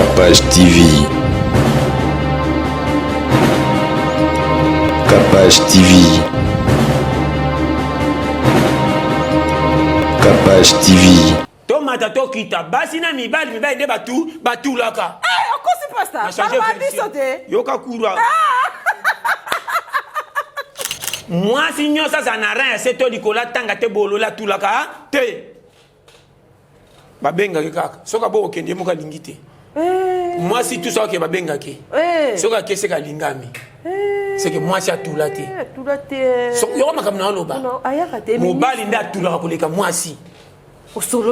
Capage TV. Capage TV. Capage TV. Tomata tokita basi na mibali mibali nde batu batulaka. Eh, okosi pasta. Baloba biso te. Yoka kura. Ah. Mwasi nyonso aza na rein ya se to likolo atanga te bolola atulaka te. Babengaki kaka soki abo kokende ye moko alingi te. Eh. Mwasi tu soki babengaki. Eh. Soki akeseka alingami. Eh. Seke mwasi atula te. Atula te. Yoko makambo na oloba. Mobali nde atulaka koleka mwasi.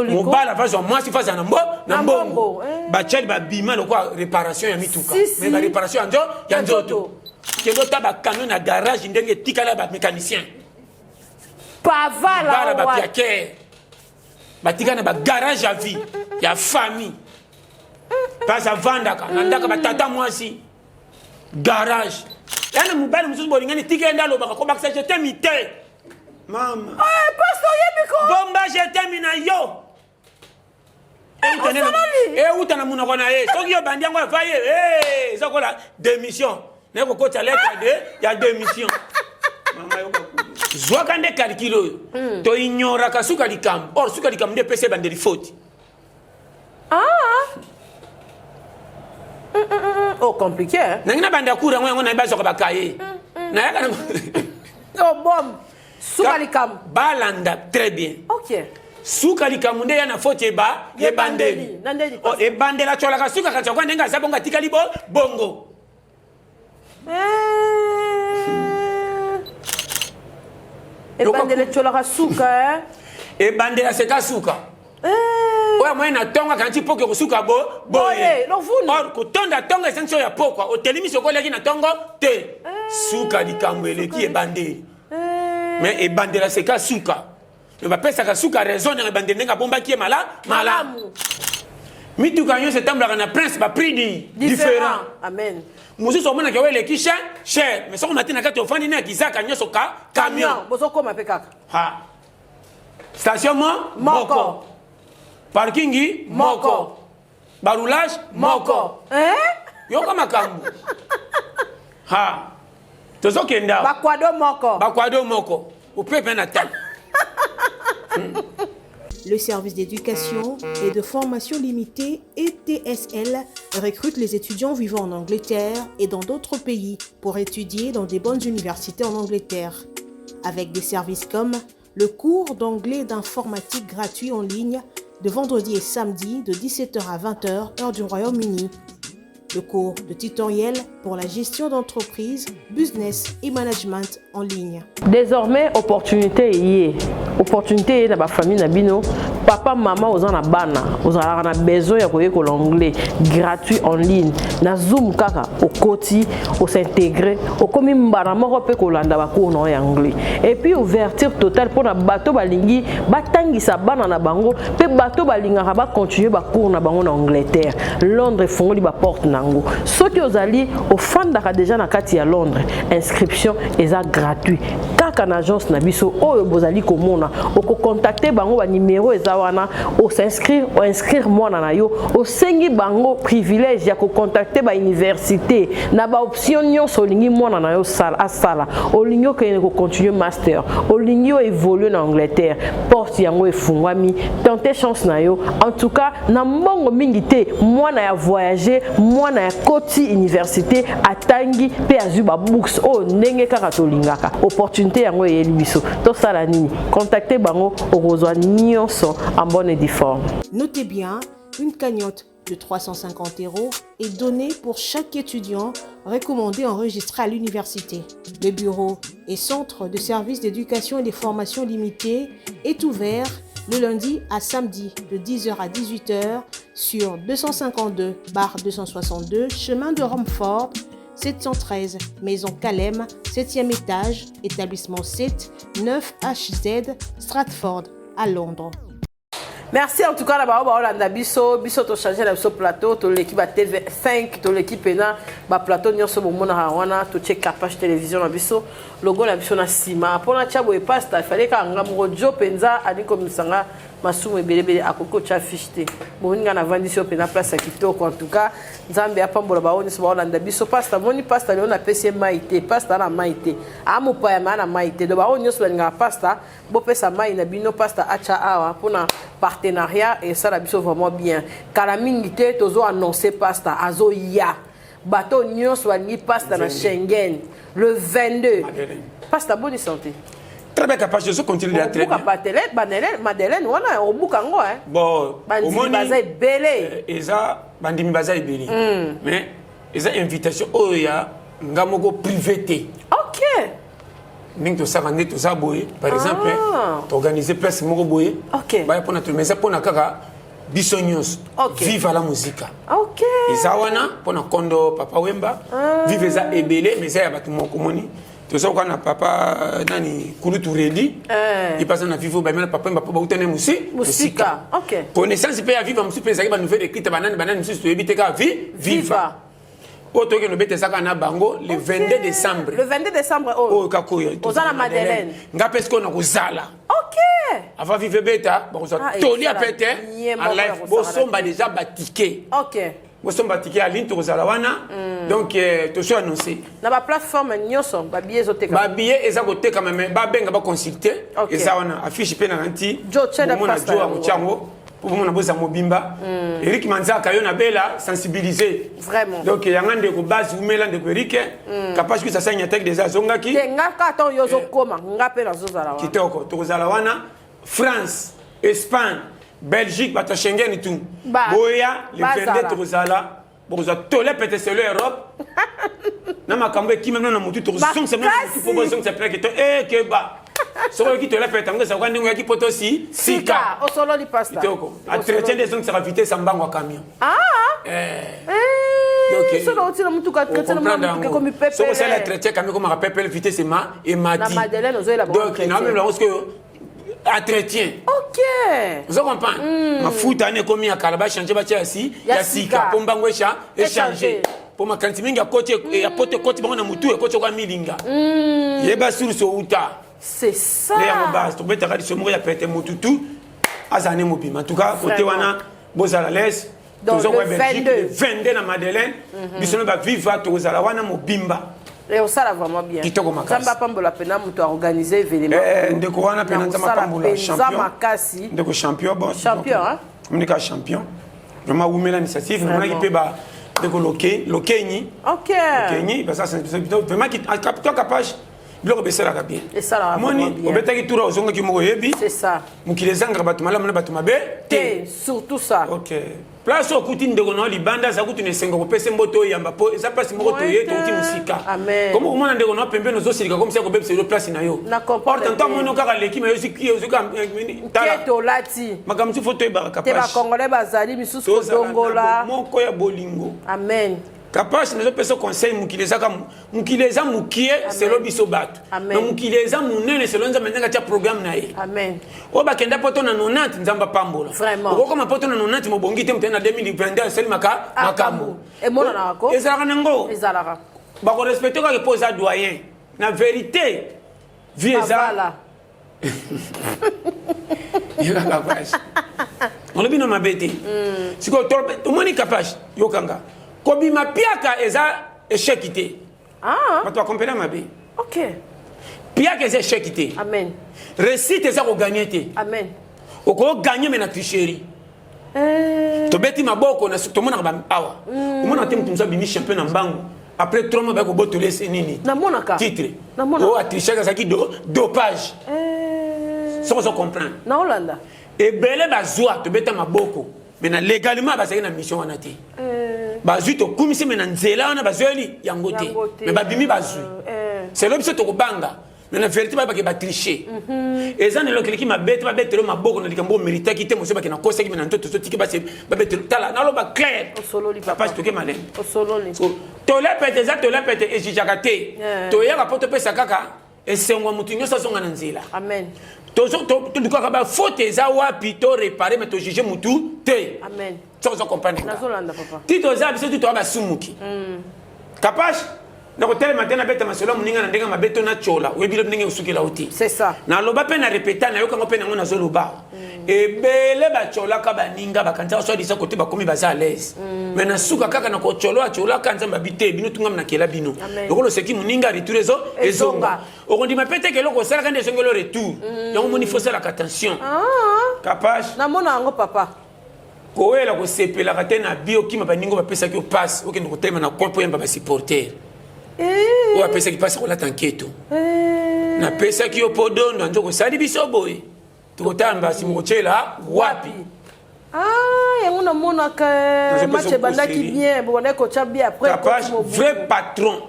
Mobali afazwa mwasi faza na mbo na mbongo. Bachali babima lokola réparation ya mituka. Mais ba réparation ya nzo ya nzoto. Kende ota ba camion na garage ndenge etikala ba mécanicien. Pavala ba piakere. Batika na ba garage ya vie ya famille. Place avandaka na ndaka ba tata mwasi garage. Yana mobali mosusu bolingani tika ye nde alobaka kobakisa je t'aime te. Mama. Eh, pastor oyebi ko. Bomba je t'aime na yo. Euta na monoko na ye. Soki yo bandi yango ava ye, eh, eza kola démission. Naye kokota lettre de ya démission. Mama yoka zwaka nde calcul oyo. To ignoraka suka likambo. Or suka likambo nde epesa ebandeli faute. Ah. Oh, compliqué, hein? Nangi na banda cours yango yango na bazwaka ba cahier. Nayaka na Oh, bombe. Suka likambo. Balanda très bien. OK. Suka likambo nde ya na faute eba ebandeli. Oh, ebandela tsolaka suka kanisa kwa ndenge aza bongo atikali bo bongo. Ebandela tsolaka suka eh. Ebandela seka suka. Oyo amoye na tongo akanisi poke kosuka bo boye. Or kotonda tongo esangisi oyo ya pokwa otelimi soki oliaki na tongo te. Suka likambo eleki ebandeli. Mais ebandela seka suka. Mais bapesaka suka raison na ebandeli ndenge abombaki ye mala malamu. Mituka nyonso etambolaka na prince ba prix di différent. Amen. Mosusu omonaka oyo eleki cher cher mais soki omati na kati ofandi na kizaka nyonso ka camion. Bozokoma mpe kaka. Ha. Station mo moko. Parking moko. Ba roulage moko. Eh? Yoka makambo. Ha. Tozokenda. Bakwado moko. Bakwado moko. Opepe na tala. Le service d'éducation et de formation limitée ETSL recrute les étudiants vivant en Angleterre et dans d'autres pays pour étudier dans des bonnes universités en Angleterre. Avec des services comme le cours d'anglais d'informatique gratuit en ligne de vendredi et samedi de 17h à 20h, heure du Royaume-Uni. Le cours de tutoriel pour la gestion d'entreprise, business et management en ligne. Désormais, opportunité y est. Opportunité est dans la famille na bino. Papa, maman, oza na bana, ozalaka na besoin ya koyekola anglais gratuit en ligne. Na Zoom kaka okoti, os'intégrer, okomi mbala moko pe kolanda ba cours na ya anglais. Et puis ouverture totale pona bato balingi batangisa bana na bango pe bato balingaka ba continuer ba cours na bango na Angleterre. Londres efongoli ba porte nango. Soki ozali ofandaka déjà na kati ya Londres, inscription eza gratuit. Kaka na agence na biso oyo bozali komona, okocontacter bango ba numéro eza wana, o s'inscrire, o inscrire mwana na yo, osengi bango privilège ya kocontacter ba université na ba option nyonso olingi mwana na yo asala, olingi okende kocontinuer master, olingi o évoluer na Angleterre, porte yango efungwami, tenter chance na yo. En tout cas, na mbongo mingi te, mwana ya voyager, mwana ya koti université, atangi pe azwi ba books oyo ndenge kaka tolingaka. Opportunité yango eyeli biso. Tosala nini? Contacter bango, okozwa nyonso en bonne et due forme. Notez bien, une cagnotte de 350 € est donnée pour chaque étudiant recommandé enregistré à l'université. Le bureau et centre de services d'éducation et de formation limitée est ouvert le lundi à samedi de 10h à 18h sur 252/262 chemin de Romford, 713 Maison Calem, 7e étage, établissement 7, 9 HZ, Stratford, à Londres. Merci en tout cas na ba ba biso biso to changer na biso plateau to l'équipe ba TV5 to l'équipe na ba plateau nyonso bomona wana to check page télévision na biso logo na biso na sima pona tia boye pasta il fallait ka nga moko jo penza ali komisanga Masumu ebele ebele akoki kotya fiche te. Bomoni ngai navandisi yo mpena place ya kitoko. En tout cas, Nzambe apambola baoyo nyonso baolanda biso. Pasta, moni pasta lelo napesi ye mai te. Pasta na mai te. Amopaya ma na mai te. Donc baoyo nyonso balingaka pasta, bopesa mai na bino pasta atya awa mpona partenariat esala biso vraiment bien. Kala mingi te tozo annoncer pasta azoya. Bato nyonso balingi pasta na Schengen le 22. Pasta bonne santé. Très bien capable, je continue de très bien. Obuka Madeleine, Madeleine wana obuka ngo hein. Bon, bandimi baza ebele. Eh, eza bandimi baza ebele. Mais eza invitation oyo ya nga moko privé te. OK. Ndenge tosaka nde toza boye par exemple ah. toorganiser place moko boye. OK. Baya pona to mais eza pona kaka biso nyonso okay. Viva la musica okay. Eza wana mpona kondo Papa Wemba ah. Viva eza ebele mais eza ya bato moko moni toza koka na papa euh, nani kulutu redi eh. Epasa na viva bamela Papa Wemba mpo bauta ne mosi mosika okay. Connaissance mpe ya viva mosusu mpe ezalaki banouvelle écrite banani banani mosusu toyebi te kaka vi viva oyo tokende obeta ezaka na bango le 22 décembre. Le 22 décembre oyo. Oyo kaka oyo. Oza na Madeleine. Nga mpe sikoyo na kozala. Ok. Avant vive beta bakozwa ah, toli ya pete en live bosomba déjà batike. Ok. Bosomba tike ya ligne tokozala wana. Donc euh, toso annoncé. Na ba plateforme nyonso ba billets ezotekama. Ba billets eza kotekama mais babenga baconsulte. Eza wana affiche mpe na nti. Jo tshela bomona jo akotia yango. Po bomona boza mobimba. Eric Manzaka yo na bela sensibiliser. Vraiment. Donc yanga ndeko base umela ndeko Eric. Kapash kusa sanya tek déjà azongaki. Te nga ka ton yo zokoma nga pe nazozala wana. Kitoko tokozala wana France, Espagne, Belgique bato ya Schengen tout. Boya le 22 tokozala bokozwa tole pete selo Europe. Na makambo ekima bino na mutu tokozongisa bino na mutu po bozongisa plaque to ekeba. Soki oyoki tole pete yango ezalaka ndenge oyaki poto si sika. Osololi pasta. Kitoko. Entretien nde ezongisaka vitesse ya mbango ya camion. Ah. Eh. Eh, soki outi na mutuka entretien na mutuka ekomi pepele. Soki osala entretien camion ekomaka pepele vitesse ema emati. Na Madeleine ozoyela bango. Donc na meme yango sikoyo entretien. Ok. Ozo comprendre? Mafuta wana ekomi ya kala ba changer batia ya si ya sika po mbango esha échanger. Po makanisi mingi akoti ya poto ekoti bango na mutu ekoti okwa milinga. Yeba source outa. C'est ça. Nde yango base tobetaka liso moko ya pete mutu tu azala ne mobima. En tout cas côté wana bozala l'aise. Donc le 22. Le 22 na Madeleine biso na ba viva tokozala wana mobimba. Et osala vraiment bien. Kitoko makasi. Nzambe apambola pena moto aorganiser événement. Eh, ndeko wana pena Nzambe apambola champion. Makasi. Ndeko champion bon. Champion hein. Ndeko champion. Vraiment wumela initiative, namonaki mpe ba ndeko loke lokenyi. OK. Lokenyi baza vraiment qui toi capage biloko besalaka bien. Esalaka Moni obetaki tour ozongaki moko oyebi. C'est ça. Mokili ezangaka bato malamu na bato mabe te. Surtout ça. OK. Place okuti ndeko na libanda aza kutu na esengo kopesa mbote oyamba po eza place moko toye touti mosika. Komo komona ndeko na pembeni ozosilika comme ça kobebisa yo place na yo. Or tantôt amoni kaka leki ma yo soki ozoka tala. Tolati. Makambo mosusu fo toyebaka Kapash. Te ba congolais bazali misusu kodongola. Moko ya bolingo. Amen. Kapash nazopesa conseil mokili ezaka mokili eza mokie selo biso bato. Mais mokili eza monene selo Nzambe ndenge atia programme na ye. Amen. Oyo bakenda poto na 90 Nzambe apambola. Okokoma poto na 90 mobongi te moto na 2022 asali maka makambo. Emonanaka ko. Ezalaka nango. Ezalaka. Bakorespecte kaka mpo oza doyen. Na vérité vie eza. Kapash. Olobi na mabe te. Sikoyo tomoni Kapash yokanga. Kobima piaka eza échec te. Ah. Bato bakompena mabe. Ok. Piaka eza échec te. Amen. Réussite eza koganye te. Amen. Okoganye me na tricherie. Eh. Tobeti maboko na tomonaka ba awa. Omonaka te moto mosusu abimi champion na mbangu. Après 3 mois baya kobotola ese nini? Namonaka. Titre. Namonaka. Oyo atrichaki azalaki dopage. Eh. Soki ozo comprendre. Na Hollanda. Ebele bazwa tobeta maboko. Mais na légalement bazalaki na mission wana te. Eh. Bazwi tokumisi me na nzela wana bazweli yango te. Mais babimi bazwi. Eh. Selo biso tokobanga. Mais na vérité bayebaki batriche. Eza na eloko eleki mabe te babetelo maboko na likambo omeritaki te mosusu bakenda kosaki me na ntoto totiki basi babetelo tala naloba clair. Osololi papa. Papa toke malene. Osololi. So tole pete eza tole pete ejijaka te. Toyaka po topesa kaka esengo ya motu nyonso azonga na nzela. Amen. Tolukaka bafaute eza wapi to réparer mais tojuge motu te. Amen. Soki ozo comprendre nga. Nazolanda papa. Ti toza biso ti toya basumuki. Kapash. Nakotelema te nabeta masolo ya moninga na ndenge mabe to natyola, oyebi lobi ndenge osukela yo te. C'est ça. Naloba mpe na repeta, nayoka yango mpe nango nazoloba. Ebele batyolaka baninga, bakanisaka soit disant kote bakomi baza à l'aise. Mais na suka kaka na kotyolo atyolaka Nzambe abi te bino tungam na kela bino. Lokola oseki moninga retour ezo ezonga. Okondima mpe te ke eloko osalaka nde ezongeli retour. Yango moni faut osalaka attention. Kapash. Namona yango papa. Kowela kosepelaka te na bi okima baninga oyo bapesaki yo passe okende kotelema na coin mpo oyamba ba supporter. Oyo apesaki passe kolata nketo. Napesaki yo mpo dondo nzoko osali biso boye. Tokotala mbasi mokotyela wapi? Ah, yango namonaka match ebandaki bien, bobandaki kotya bien après. Kapash, vrai patron.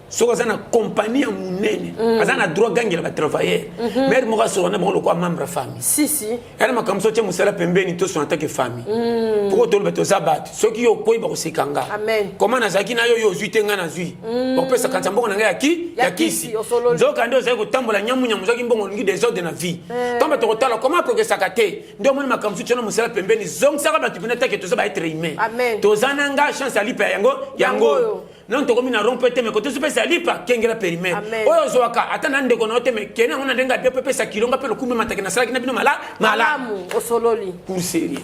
Soki aza na compagnie ya monene, aza na droit gangela ba travailleur. Mare moko asoka na bango lokola membre ya famille. Si, si. Yana makambo so tia mosala pembeni to son atake famille. Poko toloba toza bato. Soki yo okoyi bakoseka nga. Amen. Koma nazalaki na yo, yo ozwi te, nga nazwi. Bakopesa kanisa mbongo na ngai ya ki ya kisi. Nzoka nde ozali kotambola nyamu nyamu, ozwaki mbongo olingi desordre na vie. Ntango bato kotala koma progressaka te. Nde omoni makambo mosusu tia na mosala pembeni, zongisaka bato pene atake toza ba être humain. Amen. Toza na nga chance ya lipa yango yango. Non tokomi na rond-point te mais kote sopesa lipa kengela périmètre. Oyo ozwaka ata na ndeko na yo te mais kene yango na ndenge ya bien mpe pesa kilo nga mpe lokumu emataki nasalaki na bino mala malamu. Osololi. Pour sérieux.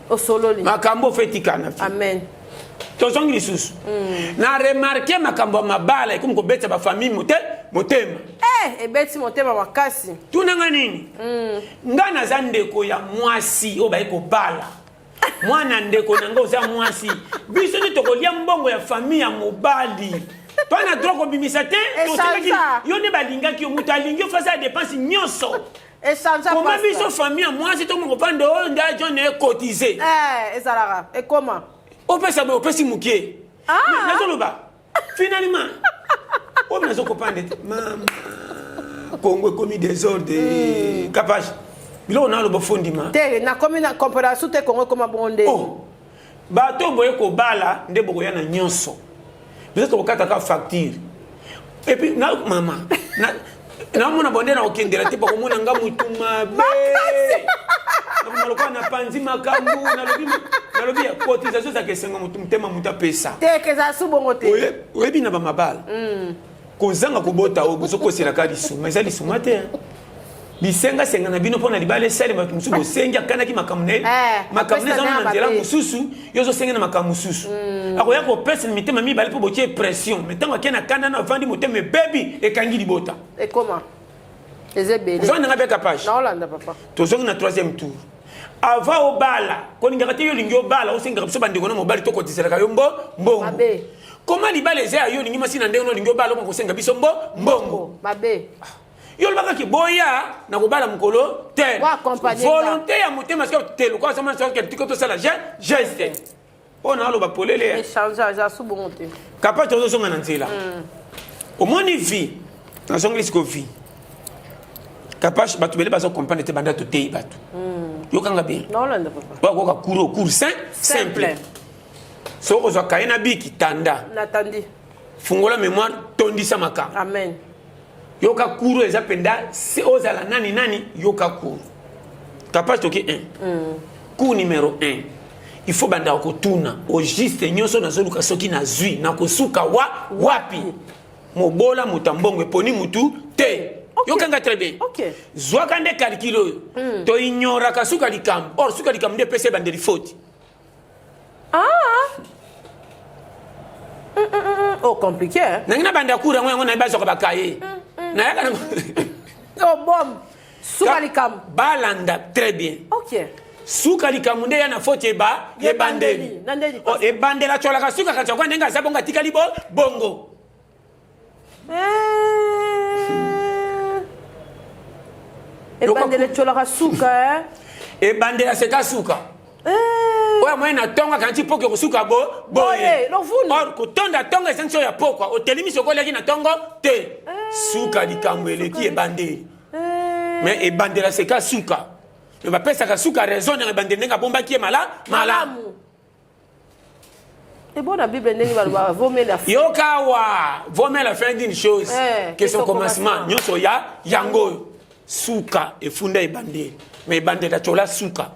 Osololi. Makambo fe etikana. Amen. Tozongi lisusu. Na remarquer makambo ya mabala ekomi kobetisa ba famille motema. Ebeti motema makasi. Tuna nga nini? Nga naza ndeko ya mwasi oyo baye kobala. Mwana ndeko na nga oza mwasi. Biso nde tokolia mbongo ya famille ya mobali. Toi na droit kobimisa te, tosengaki yo nde balingaki yo, moto alingi yo face ya dépense nyonso. Echange Koma biso famille ya mwasi to moko pando oyo nda John e cotiser. Ezalaka ekoma. Opesa boye opesi mokie. Nazoloba finalement oyo nazo comprendre te mama Congo ekomi désordre. Kapash biloko naloba fondima te nakomi na comprendre su te Congo ekoma bongo nde. Oh bato boye kobala nde bokoya na nyonso biso tokokataka facture et puis na mama naomona bonde na kokendela te bakomona nga mutu mabe nakoma lokola napanzi makambo nalobi ya cotisation ezalaka esengo motema moto apesa te kezala su bongo te. Oyebi na bamabala kozanga kobota oyo bozokoselaka lisuma eza lisuma te. Bisengasenga na bino mpo na libala esalema bato mosusu bosengi akanaki makambo na ye makambo na eza na nzela mosusu yo ozosenga na makambo mosusu akoya kopesa na mitema mibale mpo botie pression mais ntango akei na kanda na avandi motema ebebi ekangi libota ekoma eza ebele ozongi nanga beka page naolanda papa. Tozongi na troisième tour avant obala kolingaka te yo olingi obala osengaka biso bandeko na mobali tokotiselaka yo mbongo. Koma libala eza ya yo olingi mwasi na ndenge na olingi obala okosenga biso mbongo. Mabe. Yo olobaka ke boya na kobala mokolo te. Volonté ya motema soki te lokola azomona soki tiko tosala geste. Oyo naloba polele. Échange aza su bongo te. Kapa tozozonga na nzela. Omoni vie nazongeli siko vie. Kapash bato bele bazo comprendre te banda toteyi bato. Yokanga bien. Naolanda papa. Bakoka cours cours simple. Soki ozwa kaye na biki tanda. Natandi. Fungola mémoire tondisa makambo. Amen. Yoka cours eza penda se ozala nani nani yoka cours. Kapash toki 1. Cours numéro 1. Il faut banda kotuna au juste nyonso nazoluka soki nazwi nakosuka wa wapi. Mobola moto ya mbongo eponi mutu te. Yokanga très bien. Zwaka nde calcul oyo. To ignoraka suka likambo. Or suka likambo nde epesa ebandeli faute. Oh compliqué hein. Nangi na banda cours yango yango na bazwaka ba cahier. Nayaka na Oh bom. Suka likambo. Balanda très bien. Suka likambo nde ya na faute eba ebandeli. Oh ebandela tsolaka suka kanisa kwa ndenge aza bongo atikali bo bongo. Ebandeli tsolaka suka eh. Ebandela seka suka. Oyo moye na tonga kanti poke kosuka bo boye. Or kotonda tonga ezangi so ya pokwa otelemi soki oliaki na tongo te. Suka likambo eleki ebandeli. Mais ebandela seka suka. Mais bapesaka suka raison na ebandeli ndenge abombaki ye malamu. Et bon, la Bible ndenge balobaka vaut mieux la fin. Yoka wa vaut mieux la fin d'une chose que son commencement. Nyonso ya yango suka efunda ebandeli. Mais ebandeli atyola suka.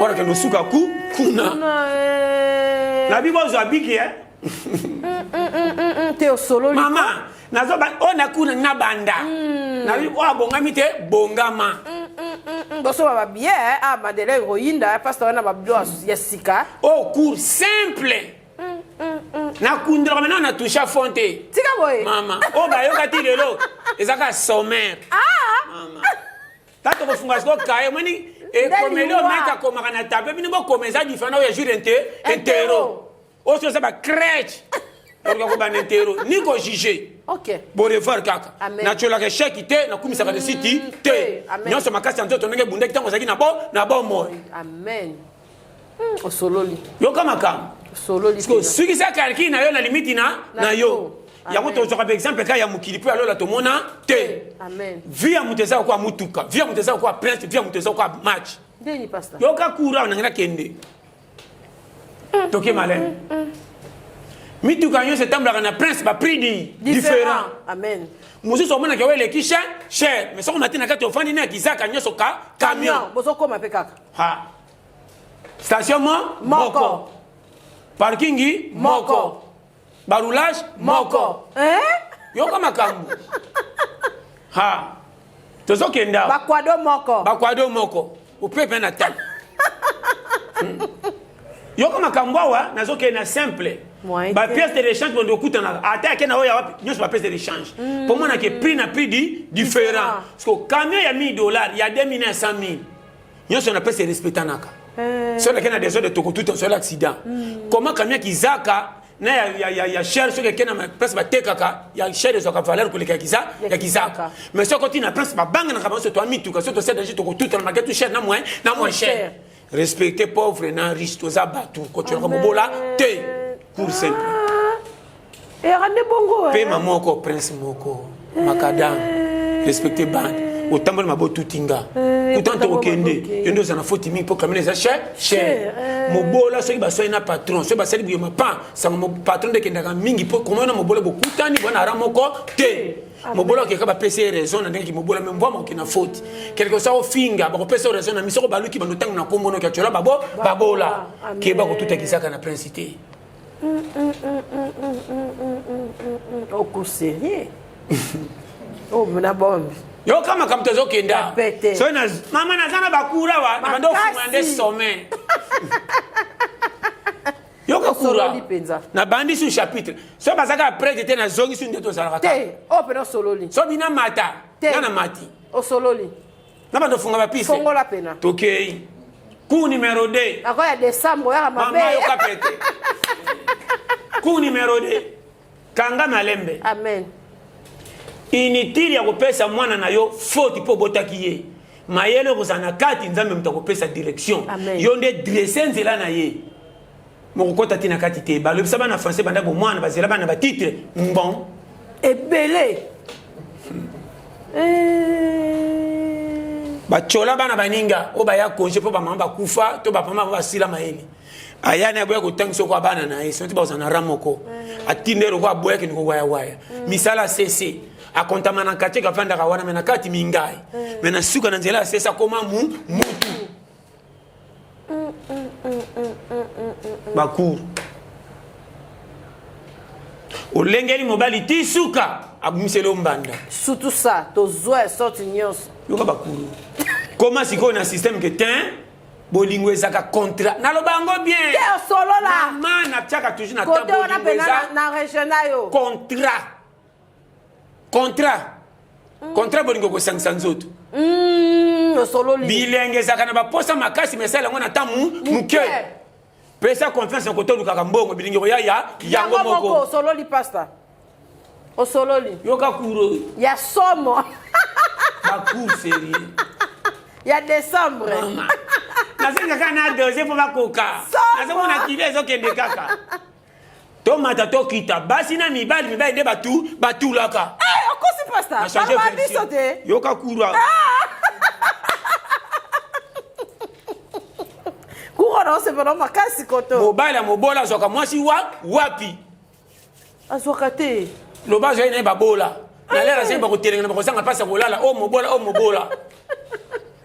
Wana kendo suka ku kuna. Na bible ozwa biki eh. Te, osololi. Mama, nazo oyo nakuna na banda nabi oyo abongami te, bongama. Bosomba babillet. Ah, Madeleine koyinda, pasteur wana babilo ya sika. Oyo cours simple, nakundelaka maintenant na touche fond te. Tika boye. Mama, oyo bayoka ti lelo ezaka sommaire. Mama, tata, kofunga siko kaye omoni ekomeli oyo maître akomaka na tableau, bino bokoma, eza différent oyo ya jour interro. Oyo so eza bacrèche, oluka kobanda interro ni kojuger. Borevoir kaka. Natiolaka échec te, nakumisaka réussite te. Nyonso makasi ya nzoto ndenge ebundaki ntango ozalaki na bo na bomoi. Amen. Osololi. Yoka makambo. Osololi. Sukisa calcul na yo na limite na yo. Yango tozwaka par exemple ka ya mokili mpo ya lola tomona te. Vie ya moto eza kokoa motuka, vie ya moto eza kokoa prince, vie ya moto eza kokoa match. Ndeni, pasteur? Yoka cours awa, nange nakende toke maleme. Mituka nyonso etambolaka na prince, baprix di différent. Amen. Mosusu omonaka oyo eleki cher cher, mais soki omati na kati, ofandi na kizaka nyonso ka camion. Bozokoma mpe kaka. Ha, station mo moko, parking moko, baroulage moko. Yoka makambo. Ha, tozokenda. Bakwado moko. Bakwado moko, opepe na tali. Yoka makambo awa, nazokende na simple. Bapièce de rechange, bondo okutanaka ata ake na oyo ya wapi, nyonso bapièce de rechange mpo monake prix na prix di différent, parce que camion ya 1000 $, ya 2000 na ya 100 000, nyonso na pièce erespectanaka. Soki ake na désordre, tokotuta solo accident. Comment camion kizaka na ya cher, soki eke na place batekaka ya cher, ezwaka valeur koleka ya kizaka? Mais soki oti na place babanganaka banso, toa mituka, soki tosala danger, tokotutana malgré tout cher na moins cher. Respecter pauvre na riche, toza bato, kotiolaka mobola te. Cours simple. Eyaka nde bongo. Pema moko, prince moko, makadam, respecte bande otamboli mabe, otutinga kutan, tokokende. Yo nde oza na faute mingi mpo camion eza cher cher. Mobola soki baswani na patron, soki basali buyoma pan sango, patron nde ekendaka mingi mpo komona mobola bokutani bwana ara moko te. Mobola okeka, bapesi ye raison na ndenge mobola me mbwama oke na faute quelque soit, ofinga, bakopesa yo raison na misoko, baluki bando ntango na kombo noki atiola babo babola keba kotuta kisaka na prince te. Oku sérieux, oh, na bombe. Yoka makambo, tozokenda. Soki mama naza na bakura wa na bando ofunga nde sommet. Yoka kura, nabandi su chapitre. So bazaka prêtre te, nazongi su nde tozalaka. Te, oyo mpena osololi. So bina mata nga na mati. Osololi. Na bando ofunga bapiste. Fongola pena. Tokei cours numéro 2. Ako ya décembre oyaka mabe. Mama, yoka pete. Cours numéro 2, kanga malembe. Amen. Inutile ya kopesa mwana na yo faute mpo obotaki ye. Mayele okozala na kati, Nzambe moto akopesa direction. Yo nde dresse nzela na ye, mokokɔta ti na kati te. Balobisa bana français banda bomwana, bazela bana batitre bon. Ebele. Batyola bana baninga oyo baya congé mpo bamama bakufa to bapama basila mayele. Aya na aboya kotangisa oko bana na ye, soki bazala na rang moko, atinda eloko, aboya kende kowayawaya misala sese, akontama na quartier, kavandaka wana me na kati mingai me na suka na nzela ya sese, akoma mu mutu bacour. Olengeli mobali ti suka, abimiseli yo mbanda. Surtout ça, tozwa ya sorte nyonso. Yoka bakuru koma sikoyo na système ke tin bolingo ezaka contrat. Naloba yango bien. Te, osolola. Mama, natiaka toujours na kote wana mpena na régional yo. Contrat, contrat, contrat, bolingo kosangisa nzoto. Osololi. Bilenge ezalaka na baposa makasi, mais esala yango na ta moke. Pesa confiance na kote olukaka mbongo, bilingi koya ya yango moko. Osololi, pasteur, osololi. Yoka cours. Ya somo. Bacours sérieux. Ya décembre. Nasenga kaka na dose mpo bakoka. Nazomona kilo ezokende kaka, tomata tokita, basi na mibali, mibali nde batu batulaka. Okosi, pasteur, baloba biso te. Yoka cours. Cours na osepela makasi koto. Mobali ya mobola azwaka mwasi wa wapi? Azwaka te. Loba azwaki na ye babola na lere azangi, bakotelengana, bakozanga mpasi ya kolala. O mobola, o mobola,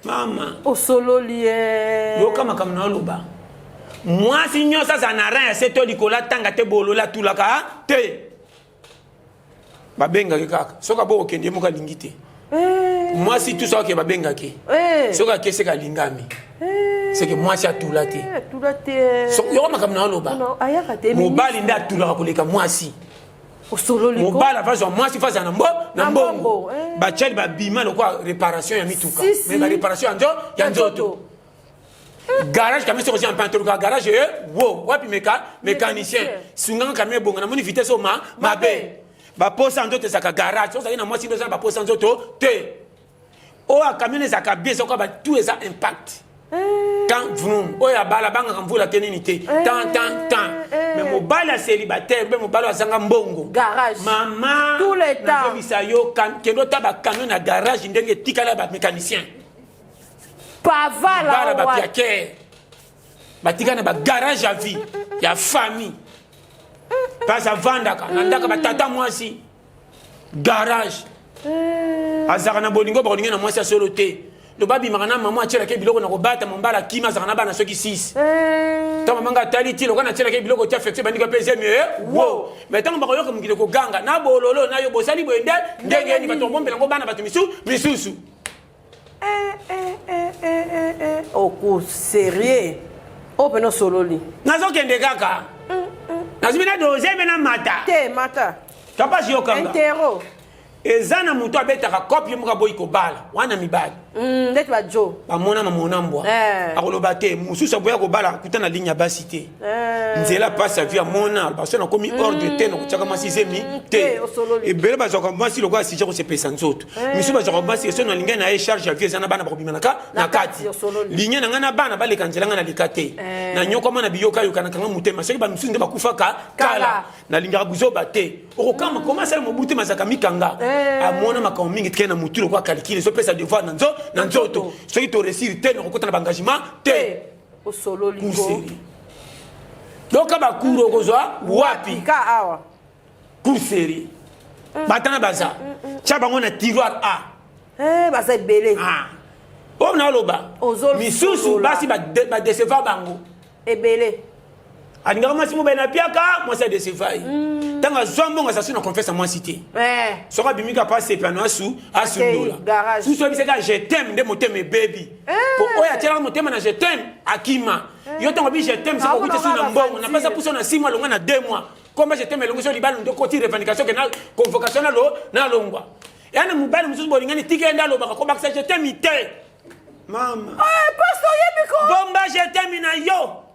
mama. Osololi ye. Yoka makambo na oloba. Mwasi nyonso azala na rang ya se to likolo atanga te bolola atulaka te. Babengaki kaka soki abo kokende ye moko alingi te. Eh. Mwasi tu soki babengaki. Eh. Soki akeseka alingami. Eh. Seke mwasi atula te. Atula te. Yoko makambo na oloba. Mobali nde atulaka koleka mwasi. Mobali avazwa mwasi faza na mbo na mbongo. Bachali babima lokola réparation ya mituka. Mais ba réparation ya nzoto. Garage kami soko sia mpanto luka garage eh, wo wapi meka mécanicien sunganga kami ebonga namoni vitesse oma mabe baposa nzoto ezalaka garage ozalaki na mwasi nde oza na baposa nzoto te oyo akamion ezalaka bien ezoka batu eza impact eh. tant vroom oyo abala abangaka mvula te nini te eh. tant tant tant eh. mais mobali ya célibataire mpe mobali oyo azanga mbongo mama nazobisa yo kende ota bakamion na garage ndenge etikala ya bamécanicien pavala bala ba piaker batika na ba garage ya vie ya famille place avandaka na ndaka batata mwasi garage eh. azalaka na bolingo bakolingi na mwasi ya solo te do babimaka na mama atyelaki biloko na kobata mombala akima azalaka na bana soki 6 eh. ntango mama nga atali ti lokola natyelaki biloko ti affection ebandika mpe ezemi eh, wo mai ntango bakoyoka mokili koganga na bololo na yo bosali boye nde ndenge nini bato kobombela yango bana bato misusu Eh, eh, eh, eh, eh, eh. Oku sérieux. Oyo pena osololi. Nazokende kaka. Nazwi na dose mpe na mata. Te mata. Kapasi yokanga. Intero. Eza na moto abetaka cope ye moko aboyi kobala wana mibali. Mm, ndeti ba jo. Bamona mamona mbwa. Eh. Akoloba te mosusu aboya kobala akuta na ligne ya basi te. Eh. Nzela pasi avi amona baso nakomi ordre te nakotiaka mwasi zemi te. Te, osololi. Ebele bazwaka mwasi lokola sija kosepelisa nzoto. Eh. Misusu bazwaka mwasi eso nalingai na ye charge ya vie eza na bana bakobima na na kati. Ligne na ngai na bana baleka nzela ngai naleka te. Eh. Nanyokama na biyokayoka nakanga motema soki bamisusu nde bakufaka kala. Nalingaka buzoba te. Okokama koma asala mobutu mazaka mikanga. Eh. Amona makambo mingi tike na mutu lokola calcul ezopesa devoir na nzo na nzoto. Soki to réussir te nakokota na ba engagement te. Osololi ko. Kuseri. Yoka bakuru okozwa wapi? Ka awa. Kuseri. Batana baza. Tia bango na tiroir A. Eh, baza ebele. Ah. Oyo naloba. Misusu basi ba ba décevoir bango. Ebele. Alingaka mwasi mobali na piaka, mwasi adecevoir ye. Ntango azwa mbongo aza su na confiance ya mwasi te. Eh. Soki abimi kaka asepa na asu asundola. Garage. Susu ayebisaka je t'aime nde motema ebebi. Po oyo atielaka motema na je t'aime akima. Yo ntango abi je t'aime soki okuti su na mbongo na pesa puso na 6 mois alongwa na 2 mois. Komba je t'aime elongi so libala nde okoti revendication ke na convocation na lo na longwa. Ya na mobali mosusu bolingani tika ye nde alobaka kobakisa je t'aime te. Mama. Eh, pasteur oyebi ko. Bomba je t'aime na yo.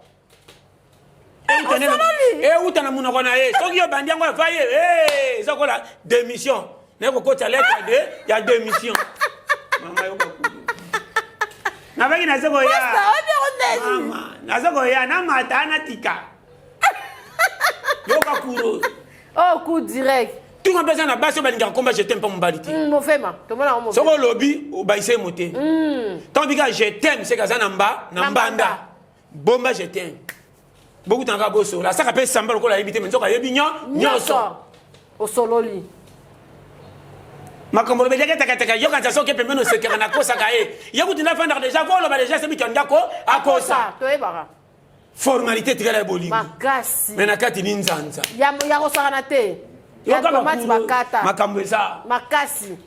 Euta na monoko na ye soki yo bandi yango ava ye eza kola démission naye kokota lettre de ya démission mama yoka kudu nabaki naza koya mama naza koya namata natika yoka kuro oh coup direct tunga mpe eza na basi oyo balingaka komba je t'aime mpa mobali te mofema soki olobi obayisa ye motema ntango bika je t'aime seke aza na mba na mbanda bomba je t'aime bokutanaka bosola asaka mpe samba lokola ayebi te me nzoka ayebi nyonso osololi makambo loba ezalaki takataka yokanisa soki pembeni osekaka nakosaka ye ye kutu nde afandaka deja koloba deja sebi tya ndako akosa toyebaka formalité etikala ya bolingo makasi me na kati ni nzanza ya kosakana te ya tomate bakata makambo eza makasi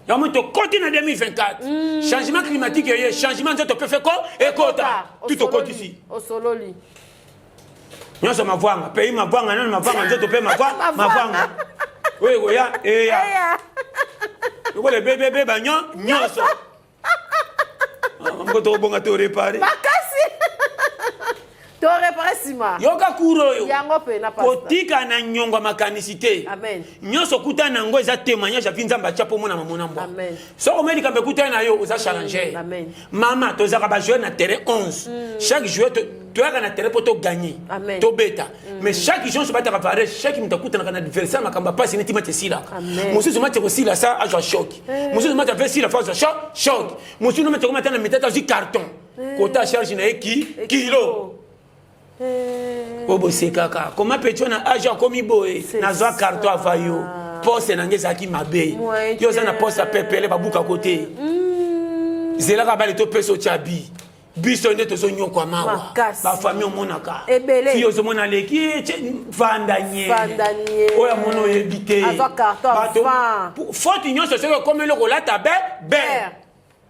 yango tokoti na 2024 changement climatique eye changement nzoto mpe feko ekota tu tokotisi osololi nyonso mavwanga pays mavwanga nano mavwanga nzoto mpe mavwanga oyo ekoya eya lokola ebebebeba nyonso ngo tokobonga torepare makasi torepare nsima yoka kuro oyo yango mpe na kotika na nyongo ya makanisi te amen nyonso okuta na yango eza témoignage ya vi nzambe atya mpo omona mamona mbwa soki omoni likambo ekutani na yo oza challenger mama tozalaka bajoueur na terrain 11 chaque joueur toyaka na terrain mpo toganye tobeta mais chaque jour nyonso bataka vare chaque moto akutanaka na adversaire makambo ya mpasi neti match esilaka mosusu match ekosila sa azwa choc mosusu match ave sila fo azwa choc mosusu match ekoma ata na mitata azwi carton kota charge na ye ki kilo oyo bosekaka koma petio na age akomi boye nazwa carton ava yo poste na ngai ezalaki mabe yo oza na poste ya pepele babukako te zelaka bale topesa otya bi. Biso nde tozonyokwama awa. Makasi. Bafamille omonaka. Ebele. Fille ozomona aleki ye, vanda nye. Vanda nye. Oyo amona oyebi te. Azwa carton Bato- avant. Faute nyonso soki okomi eloko olata be be.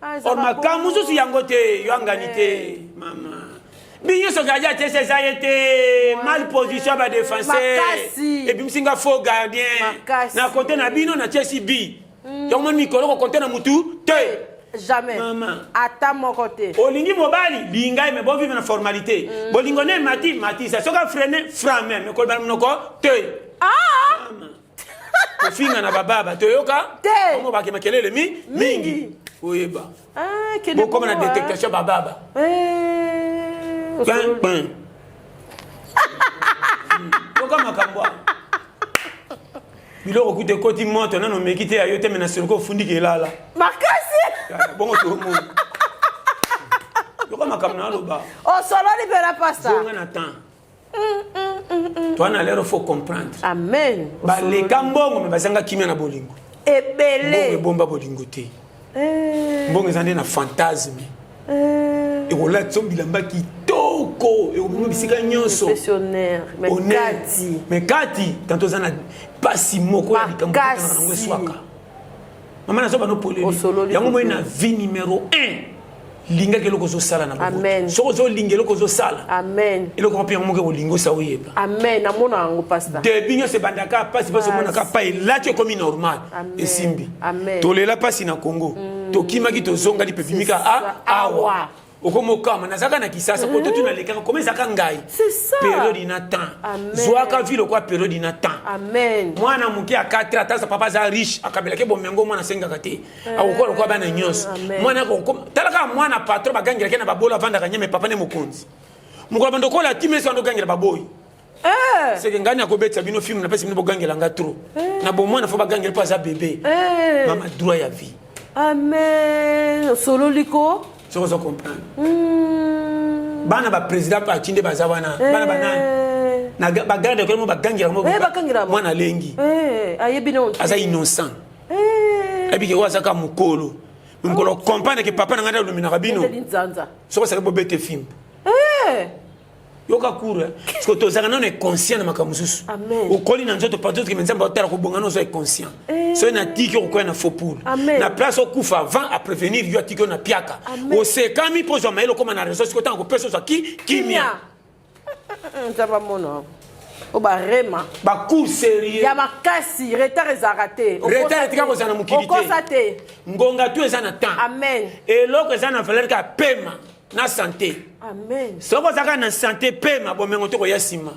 Ah, Or ezalaka makambo bongo. mosusu yango te, yo angani te. Mama. Bi nyonso gardien atiesi eza ye te. Mal position ya ba défenseur. Makasi. Ebimisi nga faux gardien. Makasi. Na kote na bino natiesi bi. Yango moni mikolo kokonte na mutu te. Jamais. Mama. Ata moko te. Olingi mobali, linga ye, mais bovivre na formalité. Bolingo ne mati, matisa. Soki afrene, frame, mais koloba na monoko te. Ah! Mama. Kofinga na bababa, toyoka? Te. Omo bake makelele mi mingi. Oyeba. Ah, kende Bokoma na bongo, ah. détectation bababa. Eh, Kpin, osololi. kpin. Yoka makambo awa. Biloko kuta ekoti moto nano omeki te ya yo te, me na soloka ofundiki elala. Makasi. Ya, bongo tomona. Yoka makambo na aloba. Osololi mpena pasta. Zonga na temps. Toi na lero faut comprendre. Amen. Baleka mbongo me bazanga kimia na bolingo. Ebele. Mbongo ebomba bolingo te. Mbongo eza nde na fantasme. Ekolatisa bilamba kitoko, ekomema bisika nyonso. Professionnel, mais Honneur. kati. Mais kati, tanto oza na pasi moko ya likambo Makasi. okutana nango eswaka. Mama nazoba no poleli. Osololi Yango moi kote. na vie numéro 1. Lingaka eloko ozosala na boboto. Amen. Soki ozolinga eloko ozosala. Amen. Eloko mpe yango moko ekolinga osa oyeba. Amen. Namona yango pasta. Début nyonso ebandaka pasi, pasi omonaka pa elati ekomi normal. Amen. Esimbi. Amen. Tolela pasi na Congo. Tokimaki tozongaki mpe bimika C'est ça. awa. Awa. Okomokama nazalaka na Kisasa, koto tu nalekaka, koma ezalaka ngai. C'est ça. Période na temps. Amen. Zwaka vie lokwa période na temps. Amen. Mwana moke ya 4 ans, atasa papa aza riche, akabelaki bomengo mwana asengaka te. Akokola lokola bana nyonso. Amen. Mwana akokoma, tala kaka mwana patron bagangelaki na babola avandaka nyame papa ne mokonzi. Mokolo bando kola atimi esi bando gangela baboyi. Seke ngani akobetisa bino film na pesi bino bogangela nga trop. Na bomwana fo bagangela po aza bébé. Mama droit ya vie. Amen. Osololi ko? Soki ozo comprendre. Bana ba président pa atinde baza wana. Bana ba nani? Na ba garde ko mo bagangela mo. Bagangela mo. Mwana alengi. Ayebi no. Aza innocent. Ayebi ke oyo azaka mokolo. Mokolo comprendre ke papa na ngai aluminaka bino. Ezali nzanza. Soki osali bobete film. Yoka cours, hein. Parce que tozalaka nano inconscient na makambo mosusu. Amen. Okoli na nzoto partout ke Nzambe aotala kobonga no oza inconscient. Soki natiki okokwea na faux poule. Amen. Na place okufa avant à prévenir yo atiki yo na piaka. Amen. Osekami mpo ozwa mayele okóma na raison sikoyo ntango kopesa ozwa kimia. Nzambe amona. O barema. Ba cours sérieux. Ya makasi, retard ezalaka te. Retard etika kozala na mokili te. Okosa te. Ngonga tu eza na temps. Amen. Eloko eza na valeur kaka pema na santé. Amen. Soki ozalaka na santé pema bomengo to koya nsima.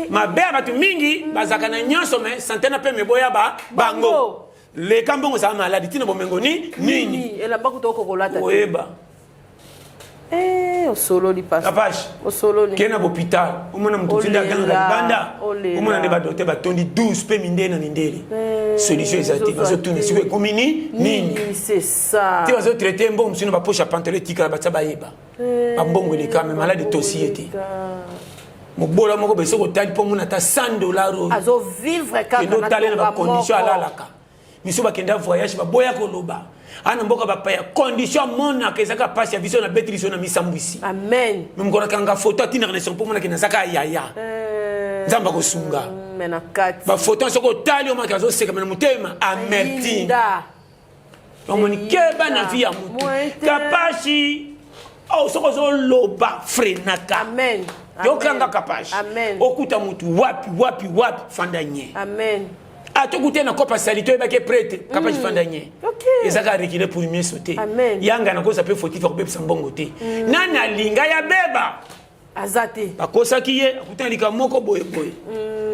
Mabe ya bato mingi bazalaka na nyonso mais santé na pema eboya ba bango. Bango. Leka mbongo ozala maladi tina bomengo ni nini? Nini? Elamba kuta okokolata te. Oyeba. Osololi pasi. Apache. Osololi. Kena hôpital, omona mutu tindi Olela, aganga libanda. olela. Omona nde ba docteur batondi 12 pe mindele na mindele. Solution eza te, ezozwa bazotuna te. sikoyo ekomi ni nini? Nini, c'est ça. Te bazotraite mbongo mosusu na bapoche ya pantalon etikala batia bayeba. Bambongo eleka mais malade etosi ye te. Mobola moko boye soki otali mpo omona ata 100 dollars oyo. Azo vivre kaka Kende na otala na tonga ba condition moko. alalaka. Miso bakenda voyage baboya koloba. Ana mboka bapaya condition amonaka ezaka pasi ya biso na beti biso na misambwisi. Amen. Mais mokolo akanga photo atindaka na esengo mpo omonaki nazaka yaya. Nzambe akosunga. Mais na kati. Ba photo soki otali omonaki azoseka mais na motema amertine. Yinda. Omoni keba na vie ya motu. Moyen te. Kapashi. Oh, soki ozoloba frenaka. Amen. Yokanga Kapashi. Amen. Okuta motu wapi wapi wapi fanda nye. Amen. Atokuta na kopa salito oyebaki prêtre Kapashi fanda nye. Ezaka reculer pour mieux sauter. Amen. Yanga nakosa pe fautif akobebisa mbongo te. Nani alinga ya beba? Aza te. Bakosaki ye akutana likambo moko boye boye.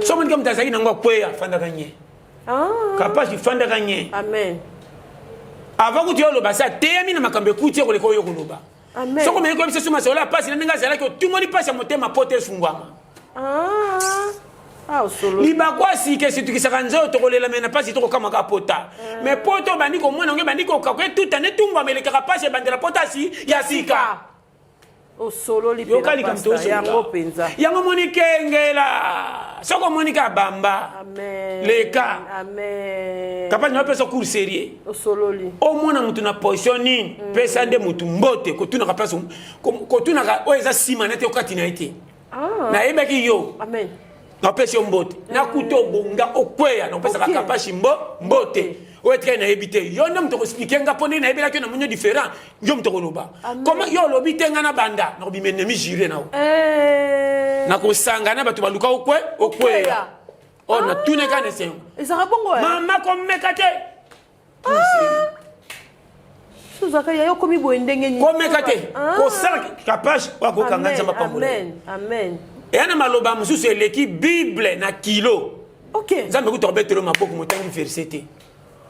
Soki monika moto azalaki nango akweya afandaka nye. Kapashi fandaka nye. Amen. Avant kuti oloba sa teyami na makambo ekuti koleka oyo koloba. Amen. Soko meki koyebisa suma sola pasi na ndenge azalaki otumoli pasi ya motema po te efungwama. Osolo. Libako asika esitukisaka nzoto kolela me na pasi tokokamaka pota. Mais poto obandi komona yango ebandi kokako etuta ne tungwama elekaka pasi ebandela pota si ya sika. Osololi Yoka likambo pasta, yango penza. Yango moni kengela. Soko omoni ka bamba. Amen. Leka. Amen. Kapasi na pesa cours sérieux. Osololi. Omona mutu na position nini? Mm. Pesa nde mutu mbote kotunaka place kotunaka oyo eza sima na te okati na ye te. Ah. Nayebaki yo. Amen. Napesi yo mbote. Nakuta obonga okweya napesaka okay. Kapashi mbo mbote. Oyo etikali nayebi te. Yo nde moto okoexplike nga mpo ndenge nayebelaki yo na moni yo différent. Yo moto okoloba. Comment yo olobi te nga na banda nakobima ennemi juré na yo. Eh. Nakosanga na bato baluka okwe okweya. Oh, na tuneka na esengo. Ezalaka bongo eh? Mama komeka te. Ah. Sozaka ya yo komi boye ndenge nini? Komeka te. Ah. Kosala kapage oyo akokanga Nzambe apambola. Amen. Amen. Eya na maloba mosusu eleki Bible na kilo. Okay. Nzambe kutu akobetelo maboko motangi verset te.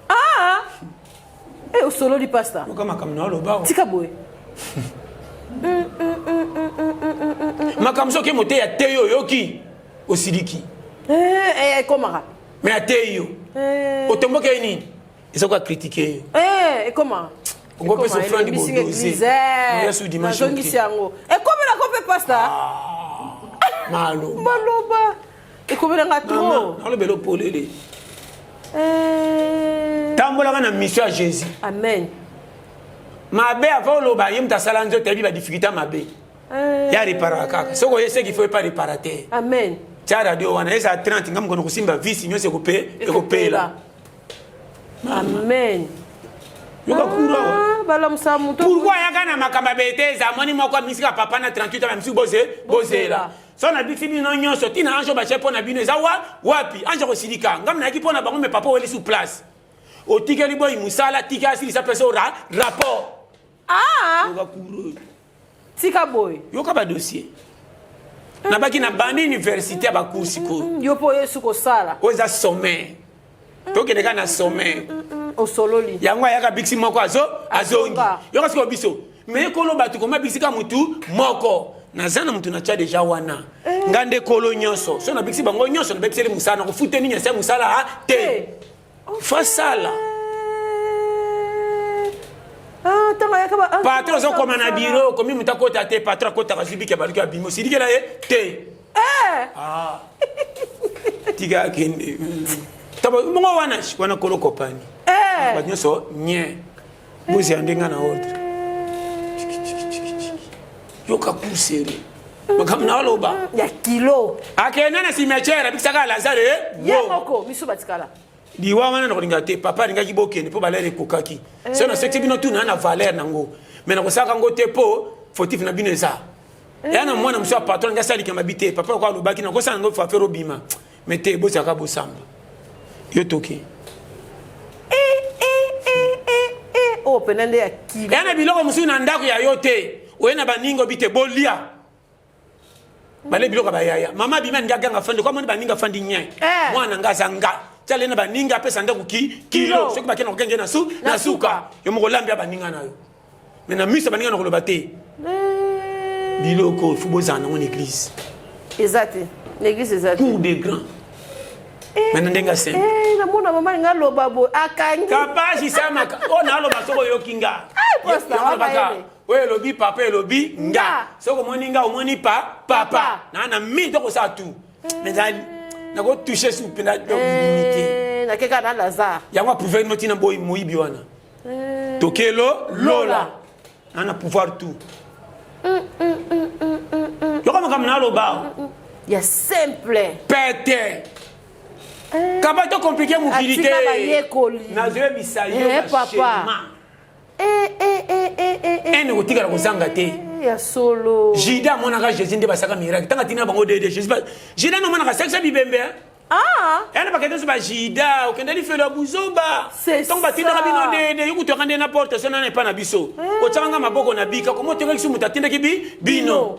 Ah! Eh, osololi pasta. Yoka makambo na oloba. Tika boye. Makambo soki moteya te yo oyoki osiliki. Eh, eh, ekomaka. Mais ateyi yo. Eh. Otomboki ye nini? Eza ko critiquer yo. Eh, ekoma. Okopesa offrande bodose. Oya su dimanche. Nazongisi yango. Ekomela ko pe pasta. Ah, maloba. Maloba. Ekomela nga trop. Nalobela polele. Eh. Tambolaka na mission ya Jésus. Amen. Mabe avant oloba ye moto asala nzoto ayebi ba difficulté mabe. Eh. Ya reparaka kaka. Soki oye seki faut pas réparateur. Amen. Tia radio wana eza 30 nga mokono kosimba visi nyonso ekope ekopela. Amen. Yoka kura wa. Ah, balamusa moto. Pourquoi ayaka na makambo ya betese amoni moko misika papa na 38 ans misusu boze bozela. So na bisi bino nyonso tina ange batie mpo na bino eza wa wapi ange kosilika ngai nayaki mpo na bango me papa oweli sur place otikeli boyi mosala tika asilisa pesa ora rapport. Ah! Yoka kura. Tika boye. Yoka ba dossier. Nabaki na bandi université ya ba cours sikoyo. Yo po yesu kosala. Oyo eza sommet. Tokende kaka na sommet. Osololi. Yango ayaka biksi moko azo azongi. Yoka sikoyo biso. Mais kolo bato koma biksi ka mutu moko. Naza na mutu na tia deja wana. Nga nde kolo nyonso. So na biksi bango nyonso na bebiseli mosala na kofute nini ya mosala te. Fasala. Ah, ah, patron azokoma na biro okomi moto akota te patron akotaka azwi biki abaluki abimi osilikela ye te eh! ah. tika akende bongo wana wana kolo kopani eh! bato nyonso nye bozela nde nga na ordre yoka kusere makambo na oloba ya kilo akenda na cimetière abikisaka lazare eh? ye moko misu batikala liwa wana nakolinga te papa alingaki bokende mpo valeur ekokaki eh. so nasekisi bino tuna na valeur nango me nakosalaka yango te mpo fautif na bino eza eh. eya na mwana mosusu ya patron alingi asala likambo abi te papa lokola alobaki nakosala yango fafere obima me te bozalaka bosamba yo toki oyo oh, mpena nde ya kilo eya na biloko mosusu na ndako ya yo te oye na baninga obi te bolia bale biloko ya bayaya mama abimi alingi aganga afandi kwa moni baninga afandi nye eh. mwana nga aza nga tiale na baninga apesa ndako ki kilo soki bakenda kokenge na su na suka yo moko olambi ya baninga na yo me na miso ya baninga na koloba te eh. biloko fo bozala nango na église eza te na église eza te cour de grand eh, me na ndenge asembe namona mama alinga aloba boye akangi kapasi samaka oyo naloba soki oyoki nga oyo elobi papa elobi nga soki omoni nga omoni pa papa naa na mingi tokosala tout mais nakotouche su mpenza limite eh, nakeka na lazare yango aprouve no ntina boyi moyibi wana eh. tokelo lola naa na pouvoir tout mm, mm, mm, yoka makambo naloba ya simple pete eh. kaba to compliqué mokili te nazoyebisa yo papa Eh, eh, eh, eh, eh, eh, ene kotikala kozanga te ya solo juda amonaka jésus nde basaka miracle ntango atina bango dede jésus juda nomonaka sekisa bibembe ah. yana bakende nyonso bajuda okende lifelo ya buzoba ntango batindaka bino dede yo kutu nde na porte so nana epai na biso eh. otyaka nga maboko na bika komo otengaki su moto atindaki bi bino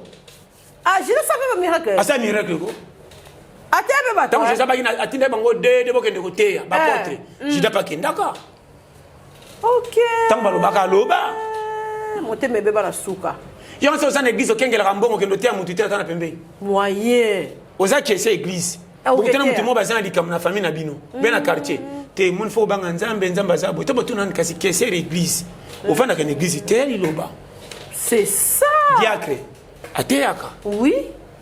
Ah, Judas a fait miracle. Asa miracle ko. Ateya mpe bato. Tango Jésus abaki atindaki bango de bokende koteya ba apôtre. Eh, mm. Judas akendaka. OK. Tango balobaka aloba. Eh, motema ebeba na suka. Yo nso oza na église okengelaka mbongo okende oteya motu te ata na pembeni. Moyen. Oza kese église. Ah, bokutana motu moko baza na likambo na famille na bino mpe na quartier te moni fo obanga nzambe nzambe aza boye to botuna nani kasi kese église ofandaka na église te liloba c'est ça diacre. Ateyaka. Oui.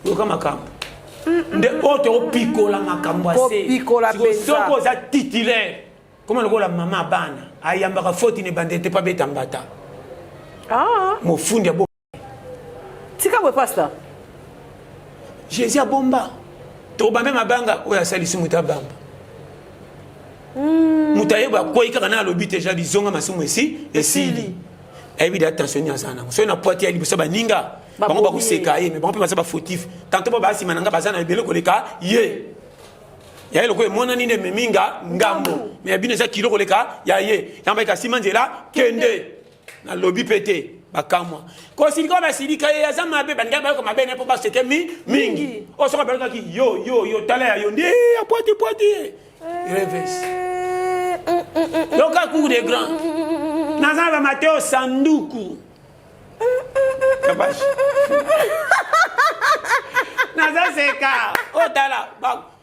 Yoka makambo. Nde oyo tokopikola makambo ya se. Kopikola mpenza. Soki oza titulaire, koma lokola mama bana ayambaka foti na ebandeli te mpo abeta mbata. Ah. Mofundi abo. Tika boye pasteur. Jésus abomba. Tobambe mabanga oyo asalisi moto abamba. Moto ayeba akwei kaka na alobi te ja bizonga masumu esi esili. Ayebi da tension ni aza nango. Soki na poiti ya liboso baninga bango bakoseka ye mais bango mpe baza bafautif. Tantôt ba basima na nga baza na ebele koleka ye. Ya ye lokola emonani nde ememi nga ngambo. Mais ya bino eza kilo koleka ya ye. Yango bayeka sima nzela kende. Nalobi mpe te bakamwa kosilika oyo basilika ye aza mabe baninga bayoka mabe naye mpo baseke mi mingi oyo soki bayokaki yo yo yo tala ya yo nde ya pwati pwati ye reves yoka cour de grand naza na bamateo sanduku kabashi naza seka otala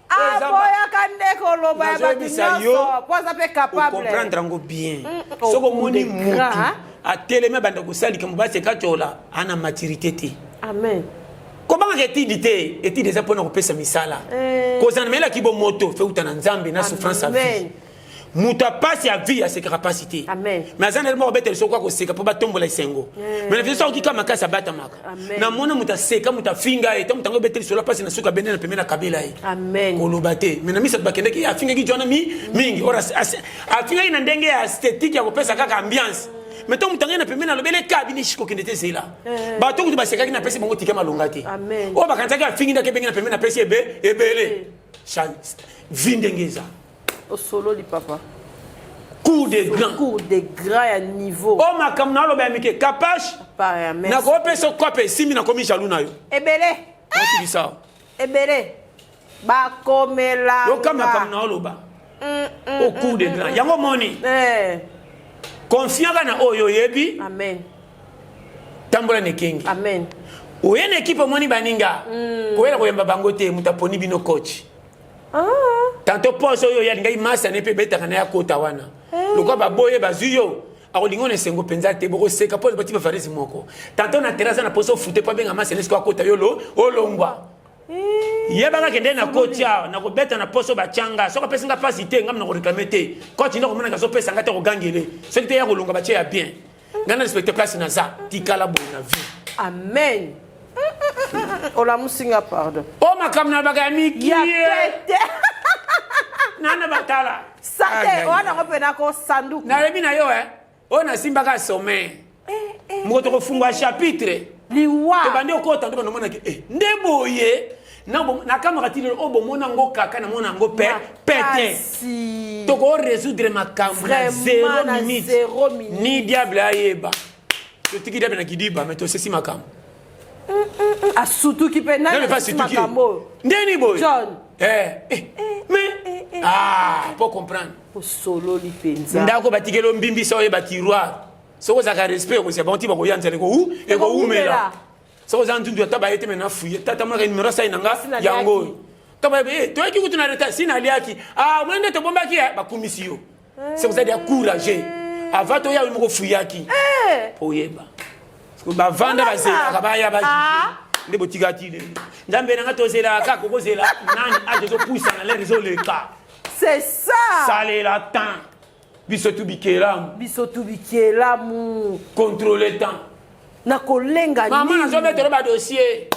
aboyaka nde koloba ya bato nyonso po aza mpe capable comprendre yango bien mm, oh, soki omoni mutu atelemi abanda kosala likambo baseka tyola ana maturité te amen kobangaka etidi te etidi eza mpona kopesa misala eh. kozala na mayelaki bomoto fe uta na nzambe na souffrance ya vie moto ya pasi ya vie asekaka pasi te mais aza na moko abetela soko akoseka mpo batombola esengo eh. mais na vie soki kaka makasi abatamaka namona moto aseka moto afinga ye ntango moto yango ebeteli solo pasi na suka abende na pembe na kabela ye koloba te mais na misato bakendaki afingaki jwana mingi or afingaki na ndenge ya esthétique ya kopesa kaka ambiance mais ntango moto yango na pembeni alobele ka bino esika okende te zela eh. bato kutu basekaki napesi bango tika malonga te oyo bakanisaki afingi ndaki ebengi na pembeni napesi ebele vi ndenge eza Osololi papa. Cours de grand. Cours de grand ya niveau. Oh makambo na oloba ya mike kapash. Nakopesa kope esimbi nakomi jaloux na yo. Ebele. Nasilisa. Ebele. Bakomela. Yoka makambo na oloba. Mm, mm, Au cours de mm, grand. Yango moni. Eh. Confiant na oyo oyebi. Amen. Tambola na ekengi. Amen. Oye na ekipe omoni baninga. Koyela koyamba bango te moto aponi bino coach. Ah. Tantôt poso oyo ya ngai masa ne pe betaka na ya kota wana. Eh. Lokwa baboye bazui yo. akolinga na esengo mpenza te bokoseka mpo bati bavarese moko tantôt na terrasse na poso ofute mpo abenga masa nesko akota yo lo olongwa eh. yebaka kende na kotia nakobeta na poso batyanga soki apesi nga mpasi te ngam nakoreklame te koti nde komonaka azopesa nga te kogangele soki te ya kolonga batie ya bien ngai na respecte place naza tikala boye na vie amen olamusi nga pardon o oh, makambo na baka ya mikie nana batala sate wana yango mpe nako sanduku nalobi na yo e oyo nasimbaka sommet eh, eh, moko tokofungwa chapitre liwa tobandi okota nde banomonaki eh, nde boye nakamwaka ti lelo oyo bomona yango kaka namona yango pe pete toko résoudre makambo na zero minute ni diable ayeba totiki diable na kidiba me tosesi makambo mm, mm, mm. asutuki mpe nani makambo oyo ndeni boye john eh, eh, eh, mais eh, eh, ah po comprendre osololi mpenza ndako batikeli ombimbisa oyeba tiroir soki ozalaka respect okozia bango ti bakoya nzala ekoumela soki oza nzunzu ata baye te me na fouille tata monaka numero asali na nga yango oyo to baye eh, toyaki kutu na retard si naliaki ah omoni nde tobombaki eh, bakumisi yo soki ozali ya courage avant toya yo moko fuyaki eh. po oyeba bavanda bazelaka baya ba ah. nde botika ti lelo nzambe na nga tozelaka kaka okozela nani age ezopusana lere ezoleka c'est ça salela temps biso tu bikelamu biso tu bikelamu contrôle temps na kolenga mama nazobetelo badossier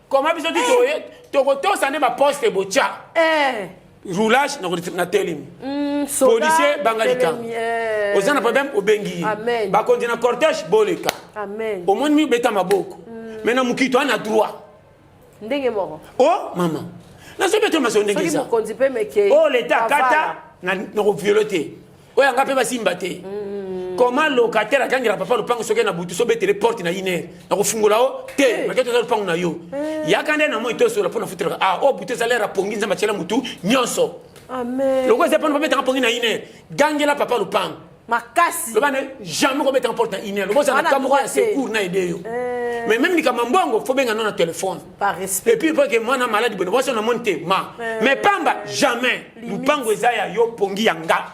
koma biso ti eh. tokotosa nde baposte botya eh. roulage na telemi mm, policier banga likambo eh. oza na problème obengi ye bakonzi na cortège boleka omoni mi obeta maboko mm. mais na mokito ana droit ndenge moko o oh, mama nazobeta masolo ndenge eza mokonzi mpe mekei oyo oh, leta akata nakoviole te oyo yanga mpe basimba te mm. comment locataire akangela papa lopango soki na butu sobetele porte na iner nakofungola o te eh. make toza lopango na yo eh. yaka nde na moi tosola mpo na futelaka ah oyo oh, butu eza lere apongi nzambe atiela motu nyonso lokola eza mpona babetanga pongi na iner gangela papa lopango makasi loba ne jamais kobetanga porte na iner loba ozala na ka moko ya secours na aide yo eh. mais même likambo mbongo fo benga no na téléphone par respect et puis po ke mwana maladi boye mwasi na moni te ma eh. mais pamba jamais lupango eza ya yo pongi ya nga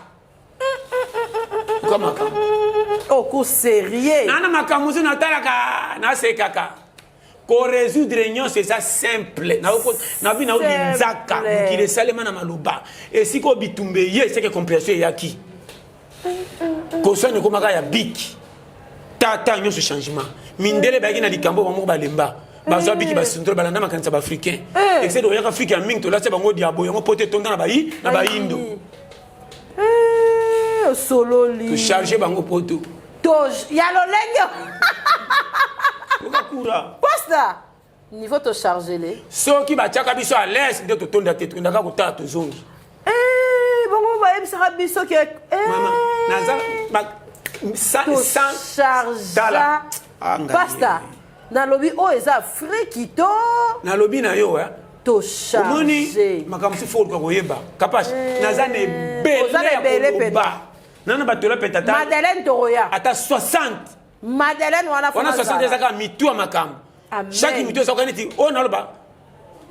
oka makambo oko sérieux nana makambo mosusu natalaka nasekaka Koresoudre nyonso eza simple. Nabi na linzaka mokili esalema na maloba. Esika oyo bitumba eye eseke comprehension eyaki. Koswana ekomaka ya biki. Tata nyonso changement. Mindele bayaki na likambo bango balemba. Bazwa biki basundolo balanda makanisa ba africain. Excès oyaka Afrique ya mingi tolati bango diabo yango pote etonda na bayi na bayindo. Osololi. To charger bango poto. To ya lolenge. Okakura. Pasta. Niveau to charger les. Soki batiaka biso à l'aise nde totonda te tokendaka kotala tozongi. Eh, bongo bayebisaka biso ke eh, mama naza ba sa charge. Pasta. Nalobi oyo eza Afrique to nalobi na yo eh. To charge. Omoni makambo mosusu fo oluka koyeba. Kapash, eh, naza na ebele ya koloba. Nana bato la peta ata Madeleine Toroya. Ata 60. Madeleine wana wana 60 ezaka mitu ya makambo. Chaque mitu ezaka neti oyo naloba.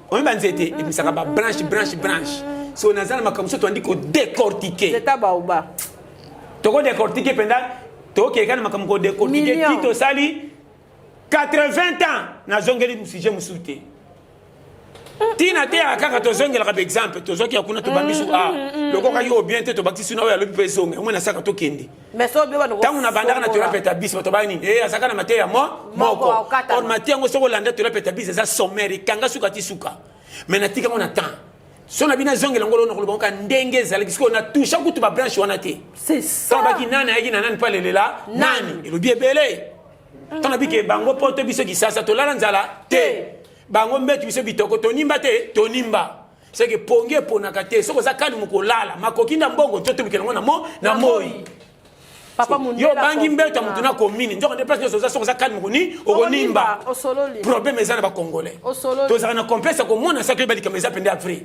Oyo ba nzete ebimisaka ba branche branche branche. So naza na makambo mosusu toandi ko décortiquer. Zeta baoba. Toko décortiquer penda tokeka na makambo ko décortiquer ti tosali 80 ans nazongeli sujet mosusu te ntina te yaka kaka tozongelaka baexemple tozwaki ya kuna tobambi su a lokokaki oyo bien te tobakisi suna oyo alobi mpe ezonga yango nasaka tokende ntango nabandaka na tolapeta bis bato baya nini e azalaka na mateya mo moko or mateya yango soki olanda tolapeta bis eza sommaire ekanga suka ti suka mais natika yango na temps so na bino azongela yango lona koloba kaka ndenge ezalaki sikoyo na toucha kutu babranche wana te ntango baki nani ayaki na nani mpo alelela nani elobi ebele ntango nabike bango poto biso kisasa tolala nzala te bango mbetu biso bitoko tonimba te tonimba seke pongi eponaka te soki oza kalimu kolala makoki na mbongo to tobikela yango na mo na moi Papa yo obangi mbeto ya motu na commune nzoka nde place nyonso oza soki oza calme okoni okonimba problème eza na bacongolais tozalaka na complexe ya komona saki oyeba likambo eza mpenza ya vrai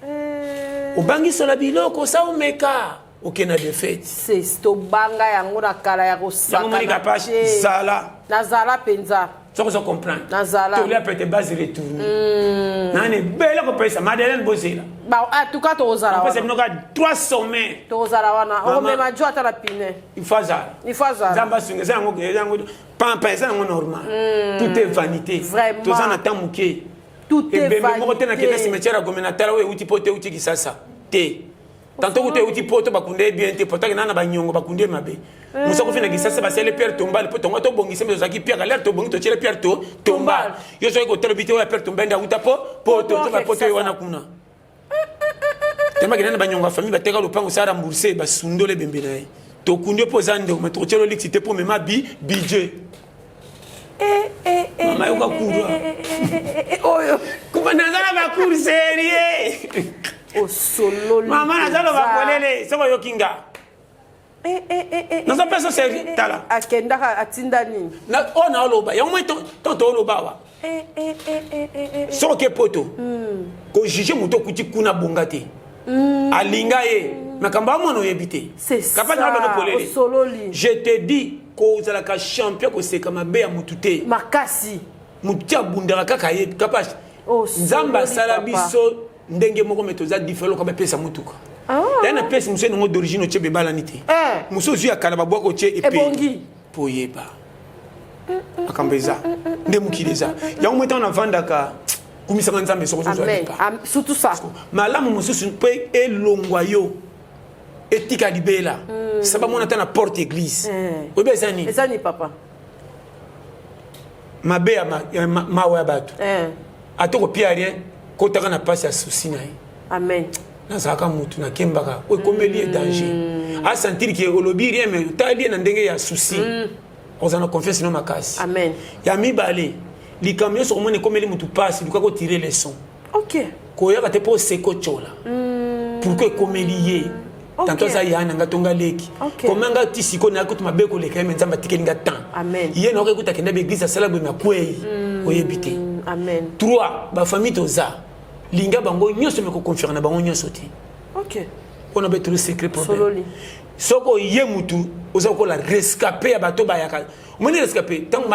eh. obangi sola biloko osa omeka okenda de fete tobanga yango na kala ya kosakana zala nazala mpenza soki ozo comprendre nazala tolia pete base retourne mm. nani ebele kopesa madeleine bozela en tout cas tokozala wana bino kaka trois sommets tokozala wana okomema jo ata na pine il faut azala il faut azala nzambe asunga eza yango eza yango pampa eza yango normal mm. tout est vanité vraiment toza na temps moke tout est vanité ebembe moko te nakenda cimetière ya gombe natala oyo euti poto euti kisasa te tanto kutu euti poto bakunda ye bien te potaki na na banyongo bakunda ye mabe eh. mosu akufi na kisasa basali pierre tombale mpo tongo tobongisa mpe tozalaki pierre alere tobongi totyele pierre to tombale yo soki kotala bite oyo ya pierre tombale nde auta po poto to bapoto oyo wana kuna temaki nani banyongo ya famille bateka lopango sa rembourse basundoli ebembe na ye tokundi yo mpo oza ndeko me tokotyela oliksi te mpo omema bi budget eh, eh, eh, mama yoka cour oyo kuma naza na bacour serie osololi mama naza loba polele soki oyoki nga naza pesa serie tala akendaka atinda nini oyo naoloba yango moi to tooloba awa soki oke poto hmm. kojuge moto okuti kuna bonga te hmm. alinga ye makambo amona oyebi te kapasi na bano polele je te dis kozalaka champion koseka mabe ya motu te makasi motu te abundaka kaka ye kapasi oh, nzambe asala biso ndenge moko me toza différent lokola bapesa motuka ah. ya na pièce mosusu enongo d'origine otie bebalani te eh. mosusu ozwi ya kala babwaka otie ebongi mpo oyeba makambo eza nde mokili eza yango moi ntango navandaka kumisaka nzambe soko ozozwa lipa surtout ça malamu mosusu mpe elongwa yo etika libela mm. saba mona ata na porte église mm. oyebi eza nini eza nini papa mabe ya mawa ya bato eh. ata kopia rien kotaka na mpasi ya susi na ye amen nazalaka motu nakembaka oyo ekomeli ye danger mm. asentir ke olobi rien mais otali ye na ndenge ya souci mm. ozala na confiance no makasi amen ya mibale likambo nyonso komona ekomeli motu mpasi luka kotire leçon okay. koyaka te mpo oseka otyola mm. pourkui ekomeli ye okay. tanto aza ya na nga to nga leki okay. koma nga ti sikoyo nayaki kutu mabe koleka ye me nzambe atikeli nga temps ye nayoki kutu akenda baeglise asala boye makwei mm. oyebi te amen trois bafamille toza linga bango nyonso me koconfirme na bango nyonso te okay. mpona betolo secret problème soki oye mutu oza kokola rescape ya bato bayaka omoni rescape ntango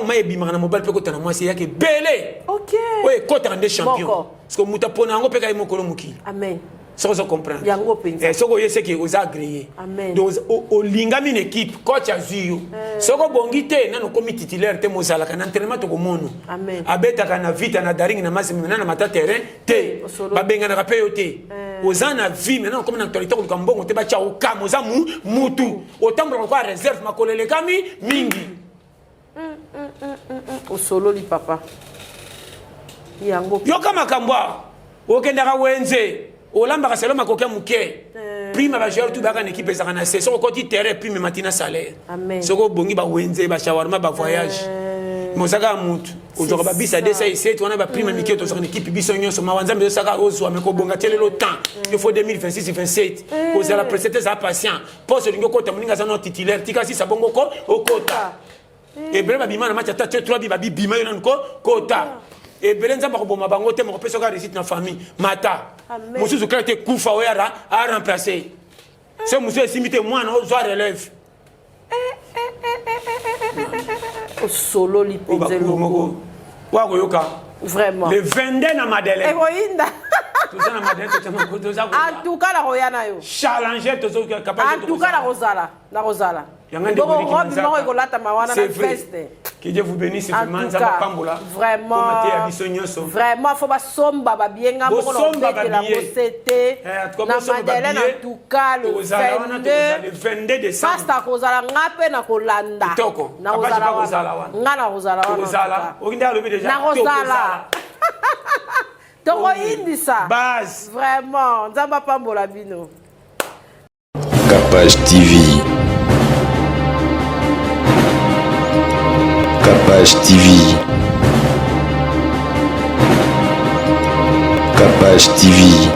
mai ebimaka na mobali mpe ekota na mwasi eyaka ebele oyo ekotaka nde champion parce que moto apona yango mpe kai mokolo mokili amen. Soki ozo comprendre. Yango mpenza. Eh, soki oye seke oza agréé. Amen. Donc olingami na équipe, coach azwi yo. Soki obongi te, nano okomi titulaire te, mozalaka na entraînement tokomono. Amen. Abetaka na vita na daring na mazembe na mata terrain te. Osolo. Babenganaka mpe yo te. Oza na vie maintenant, okomi na actualité, koluka mbongo te, batya okama oza mutu otambolaka lokola réserve, makolo elekami mingi. Osololi papa, yango. Yoka makambo awa, okendaka wenze, olambaka selo makoki ya moke. Prime ya bajoueur tu bayaka na équipe ezalaka na se. Soki okoti terrain, prime emati na salaire. Amen. Soki obongi, bawenze, bashawarma, bavoyage, mais ozaka ya mutu ozwaka babisa 207 wana, baprime ya mike. Tozwaka na équipe biso nyonso. Mawa Nzambe ezosaka ozwa me kobonga te lelo. Temps il faut 2026 27 kozala pressé te, ezala patient. Poste olingi okota, moninga aza no titulaire, tika sisa bongo ko okota. Ebele babima na match ata te 3 bi babibima yo nanu ko kota. Ebele Nzambe akoboma bango te, moko pesa oka réussite na famille mata. Amen. Mosusu kaka te kufa oyo ara aremplace so mosusu esimbi te, mwana ozwa relève. Osololi oyo mpenza. bakuru moko Eloko. oyo akoyoka. Vraiment. Le 22 na Madeleine. Ekoyinda. Toza na Madeleine, toza En tout cas nakoya na yo. Challenger, toza capable. En tout cas nakozala, nakozala. Yanga nde Bongo Monique robe Manzaka. moko ekolatama wana C'est na vrai. veste. Que Dieu vous bénisse En vraiment. tout Nzambe cas, apambola. vraiment. Koma te ya biso nyonso. Vraiment, faut basomba babienga moko na Bosomba obetela babillet. ngo sete. Eh, en tout cas, Na bosomba Madeleine, babillet. en tout cas le Tokozala wana, tokozala 22. le 22 décembre. Pasta kozala, nga mpe na kolanda. Kitoko. Nakozala Papa, wana. kozala wana. Nga nakozala wana, en tout Tokozala. cas. Oki nde alobi déjà. Nakozala, tokoyindisa. Base. Vraiment, Nzambe apambola bino. Capage TV. Capage TV. Capage TV.